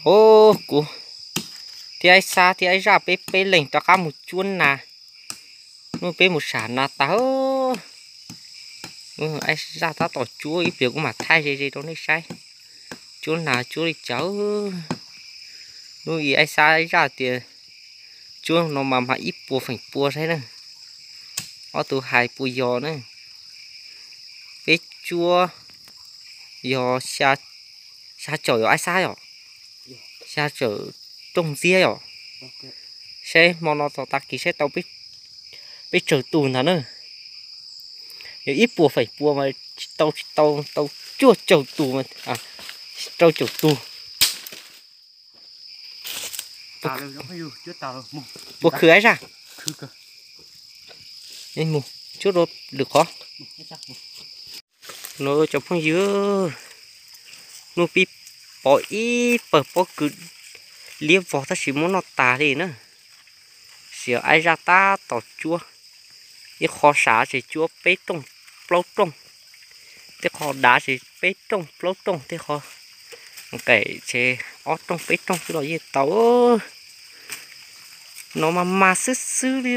Os, kuv thiab Aib Xab thiab Aib Zaj peb peb leeg rov qab mus cuab nas. Hnub peb mus sam nas tas, Aib Zaj tab tom cuab ib pliag kuv mam thaij ze ze rau nej saib. Cuab nas cuab li cas. Hnub ib Aib Xab Aib Zaj tias cuab no mas mag ib puas feem pua saib na. Ob tug hais puas yog na. Peb cuab yog xya caum yog Aib Xab yom, xya caum rooj ntxiab yom. Saib hmo no txog tag kis saib tau peb tsawg tus ntag na. Yog ib puas feem pua mas tsis tau, tsis tau, tau cuaj caum tus, rau caum tus. Puas khwv Aib Zaj? Mus cuab rau lwm qhov. No cov phooj ywg, hnub pib pov ib pawg pob kws liab vog tab sis muab noj tas li na. Sim Aib Zaj tab tom cuab, ib qho sav ces cuab peb rooj plaub rooj, tej qho dav ces peb rooj plaub rooj, tej qho nqaim ces ob rooj peb rooj xwb los yeej tau. No mas mas xwb xwb li.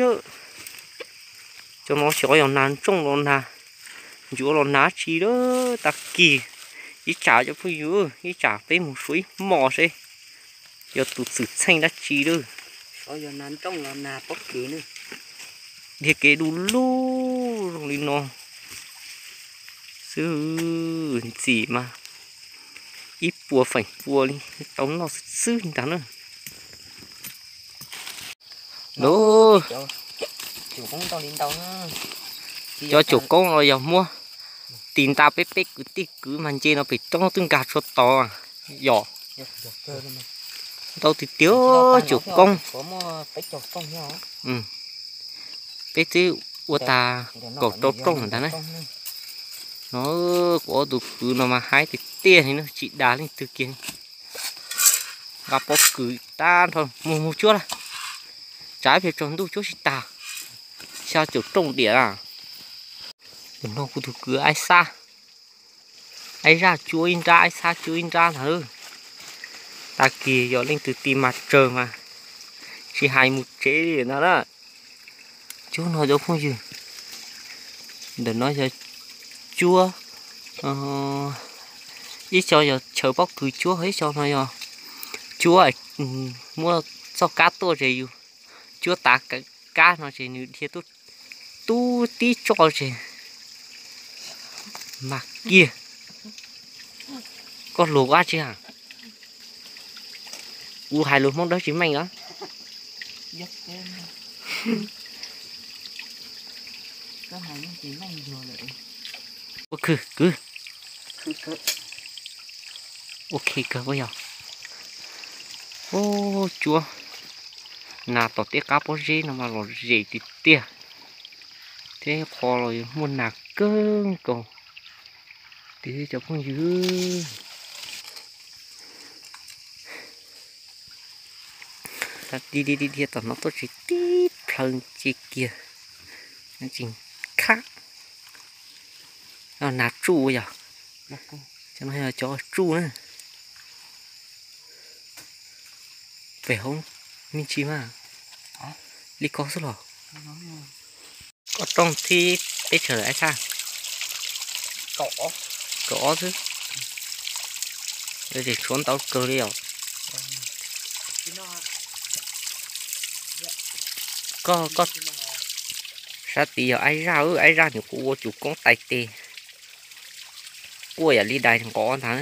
Cov no xyov yog nas ntsooj los nas ntsuav los nas tsi lawm. Tag kis ib tsam cov phooj ywg, ib tsam peb mus suav ib hmos seb yog tus txwm txheej dab tsi lawm. Dhia kev du lug zoo li no xwb, ntxim mas ib puas feem pua li tau noj xwb ntag na. Lub, cov caum koob los yog muab tis nta peb peb kwv tij kwv mas nce no pem roob twb nkag tshua tod yom. Ntau tiag tiag caum koob. Peb twb ua tag kaum rau rooj ntag na. No kuv ob tug kwv no mas haib tiag tiag li na, tsis dag leej twg kiag. Nqa pob kws tag nrho mus mus cuab lawm. Tsam ib pliag tsaus ntuj cuab tsis tag, xya caum rooj diam na. Tus no kuv tus kwv Aib Xab, Aib Zaj cuab ib nrab, Aib Xab cuab ib nrab ntag. Tag kis yog leej twg tis mas tsawg mas tsis hais mus tsev li ntag na. Cuab no cov phooj ywg, ntawm no yog cuab, ib co yog chaw pob kws cuab, ib co no yog cuab muab txoj kab tuaj ces yus cuab tav kab no ces nws dhia tuaj tub tib tso ces mag kiag. Koj luag dab tsi a? Kuv hais lus Hmoob dab tsi meej os? Ua khwv kwv. Ua khwv kawg puas yog? Ub, cuab nas tom tej qab pob zeb no mas los zem tiag tiag. Tej qho los muaj nas kawg nkaus. Tiag cov phooj ywg. Dhia tom no tuaj tsis tib plhaw nce kiag, tsis khab. Nas tsuj yog, cov no yog cov tsuj na. Pem hoob me ntsis mas li ko xwb los. Koj rooj thib peb tsawg lawm Aib Xab? Kaum ob xwb. Yog tseem tshuav ntau kawg li os. Koj, koj sab tid yog Aib Zaj, Aib Zaj nws kuj ua cuv koob tais tes, quaj yam li dais nqov ntag.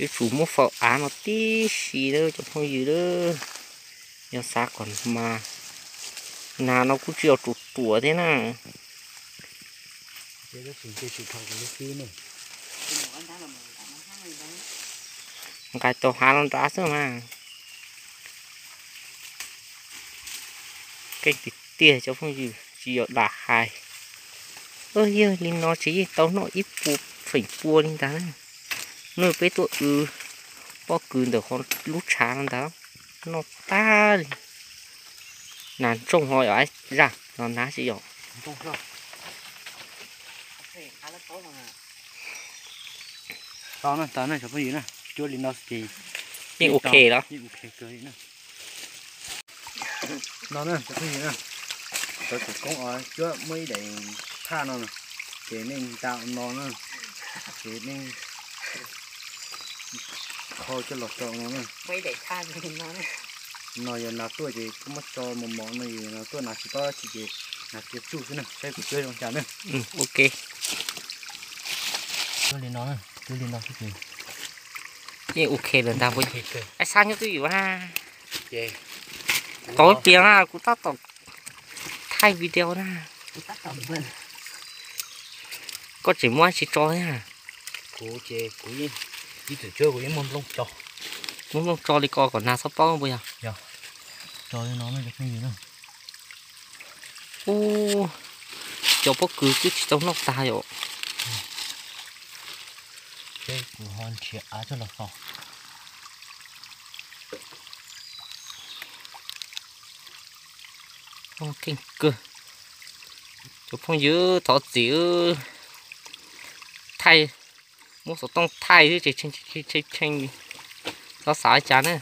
Yuav tsum muab faus av no tib si lawm cov phooj ywg lawm. Yog xav kom mas nas no kuj tsis yog ruam ruam thiab na. Nqaim tau hav los nrad xwb mas. Keej tiag tiag cov phooj ywg, tsis yog dag hais. Yog li no ces yeej tau noj ib puas feem pua li ntag na. Hnub peb tuaj w pob kws ntawm qhov lub tshav no ntag, noj tag li. Nas ntsooj ho yog Aib Zaj los nab tsis yog. Tau na, tau na cov phooj ywg na, cuab li no ces yeej ok los yeej ok kawg li na. No na cov phooj ywg na, cov tseem koob os, cuab muaj ib daim thaj no na, ces nej nta no na, ces nej kho coj los tso no na. No yog nas tuaj ces kuj muab tso mos mos no, yog nas tuaj nas tsis paub dab tsi ces nas cia tsuj xwb na, saib kuv cuab zoo cas na. Ok. Cuab li no, cuab li no xwb ces yeej ok lawm ntag. Ais xab nyob twj ywm na. Tau pliag na kuv tab tom thaij video na. Koj tseem muab tsis tso thiab. Kuv ces kuv yeej, ib txwm cuab kuv yeej muaj nplooj tso. Muaj nplooj tso li ko kom nas txhob paub puas yog? Yog. Tso li no na cov phooj ywg na. Ub, cov pob kws twb tsis tau noj tag yom. Peb kuv ho nrhiav av coj los tso. Keej kawg. Cov phooj ywg thov txim, thaij, muab xov tooj thaij xwb ces tshee tshee, txhob xav li cas na.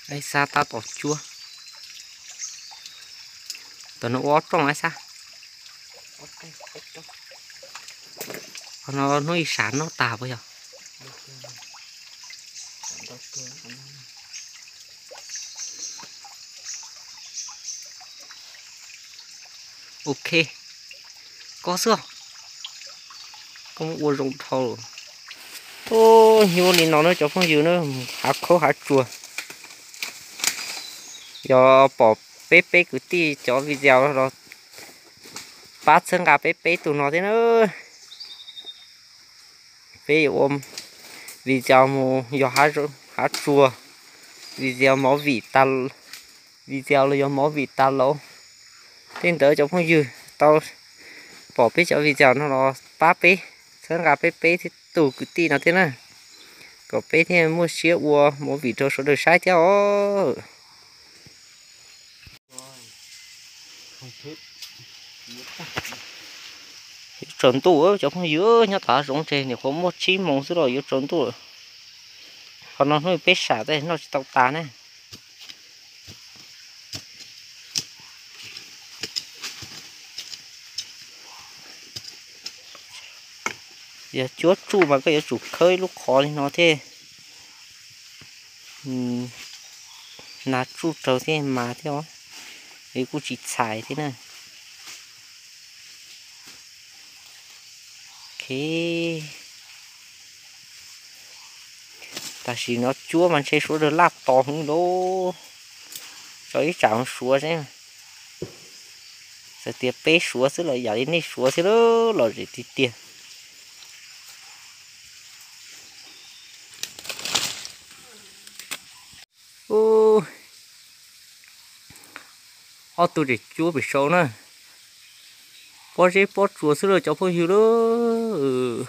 Ais xab tab tom cuab. Tam no ua ob rooj ais xab. Qhov no hnub ib sam noj tag puas yog? Ok, koj xwb. Koj muab ua zoo dhau lawm. Ub, nyuaj li no na cov phooj ywg na, hav khaub hav tsuag. Yog pom peb peb kwv tij cov video los pab txhawb nqa peb peb tug no thiab na. Peb yuav ua video mus yog hav tsuag, video movie tas, video los yog movie tas los. Tej ntawd cov phooj ywg tau pom peb cov video no los pab peb txhawb nqa peb peb tug kwv tij no thiab na, kom peb thiaj muaj siab ua movie rau sawv daws saib thiab os. Yuav tsaus ntuj cov phooj ywg, nyob tom hav zoov ces nyuam qhuav muaj tsib moos xwb los yuav tsaus ntuj lawm. Qhov no hnub peb sam tej noj tsis tau tas na. Yog cuab tsuj mas koj yuav tsum khawb ib lub qhov li no thiab. Nas tsuj raug thiab mas thiab os, kuj tsis txhais thiab na. Ok, tam sim no cuab mas ntshe suav dawg laj tos heev lauj. Tso ib tsam suav seb, txawm tias peb suav xwb los yam li nej suav xwb lawm los zem tiag tiag. Ob tug tseem cuab pem saud na. Pob zeb pob tsuas xwb lauj cov phooj ywg lauj.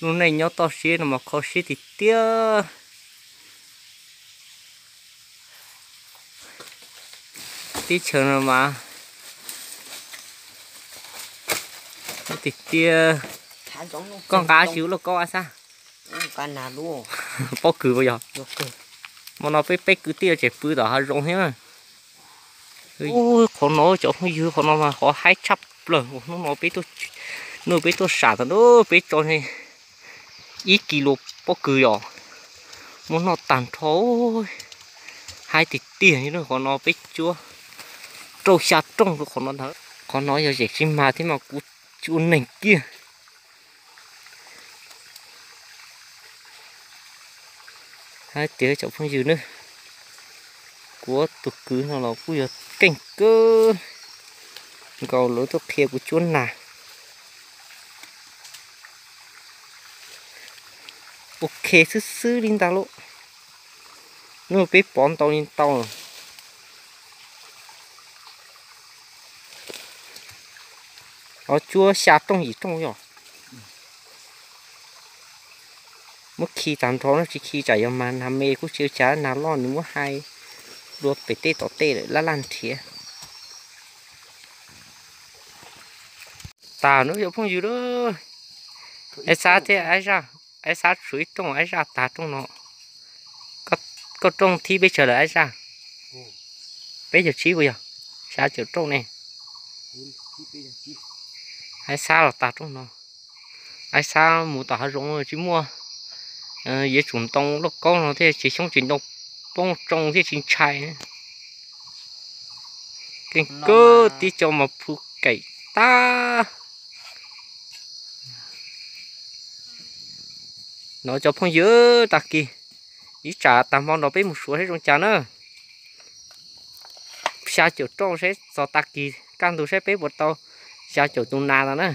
Lub neej nyob toj siab no mas kho siab tiag tiag. Teb chaws no mas tiag tiag. Koj nqa tsis ua luaj koj a xab. Pob kws puas yog? Hmo no peb peb kwv tij tseem pw tom hav zoov thiab. Qhov no cov phooj ywg, qhov no mas qhov haib tshaj plaws. Hnub no peb, hnub peb tuaj sam ntawd peb tso ib kis lus pob kws yom, muab noj tag nrho. Haib tiag tiag li qhov no peb cuab rau xya rooj rau qhov no ntag. Qhov no yog zem tsis mag thiab mas kuv tsis ua neeg kiag. Hais tias cov phooj ywg na, kuv tus kwv no los kuj yog keej kawg nkaus, lawv tuaj qhia kuv cuab nas. Ok xwb xwb li ntag lauj. Hnub peb pov ntau li ntau. Ho cuab xya rooj yim rooj yom. Muab khi tag nrho no, tsis khi tsam yog mas nag me kuj tsis ua cas, nag loj nws muab hais dua pem tej tom tej lawm laj laj nrhiav. tag no cov phooj ywg lawm. Aib Xab thiab Aib Zaj, Aib Xab tshuav ib rooj, Aib Zaj tag rooj no. Koj rooj thib peb tsawg lawm Aib Zaj? Peb caug tsib puas yog? Xya caum rooj ne. Aib Xab los tag rooj no. Aib Xab mus tom hav zoov tsis muaj yev tsum ntoo lauj kaub no thiaj tsis xyoob tsis ntoo poob tsoo thiaj tsis ntshai. Keej kawg tib co mas phu keim tag. No cov phooj ywg, tag kis ib tsam tag hmo no peb mus suav seb zoo cas na. Xya caum rooj seb txog tag kis kaj ntug seb peb puas tau xya caum tus nas no na.